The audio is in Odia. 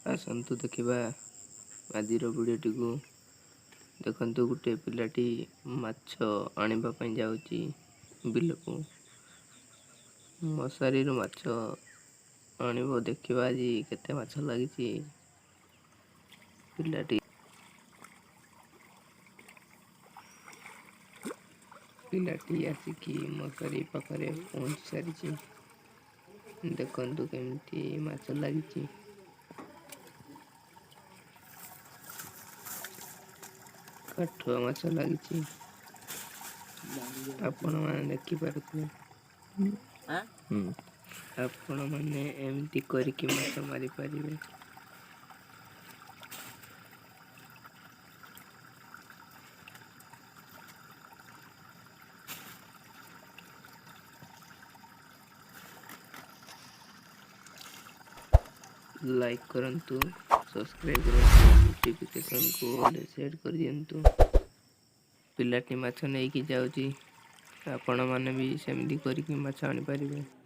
ଆସନ୍ତୁ ଦେଖିବା ଆଜିର ଭିଡ଼ିଓଟିକୁ। ଦେଖନ୍ତୁ, ଗୋଟେ ପିଲାଟି ମାଛ ଆଣିବା ପାଇଁ ଯାଉଛି ବିଲକୁ। ମଶାରୀରୁ ମାଛ ଆଣିବ। ଦେଖିବା ଆଜି କେତେ ମାଛ ଲାଗିଛି। ପିଲାଟି ଆସିକି ମଶାରୀ ପାଖରେ ପହଞ୍ଚି ସାରିଛି। ଦେଖନ୍ତୁ କେମିତି ମାଛ ଲାଗିଛି। କାଠୁଆ ମାଛ ଲାଗିଛି, ଆପଣମାନେ ଦେଖିପାରୁଥିବେ। ଆପଣମାନେ ଏମିତି କରିକି ମାଛ ମାରିପାରିବେ। ଲାଇକ୍ କରନ୍ତୁ, ସବସ୍କ୍ରାଇବ୍ କରନ୍ତୁ, ନୋଟିଫିକେସନ୍କୁ ଅଲ୍ ସେଟ୍ କରିଦିଅନ୍ତୁ। ପିଲାଟି ମାଛ ନେଇକି ଯାଉଛି। ଆପଣମାନେ ବି ସେମିତି କରିକି ମାଛ ଆଣିପାରିବେ।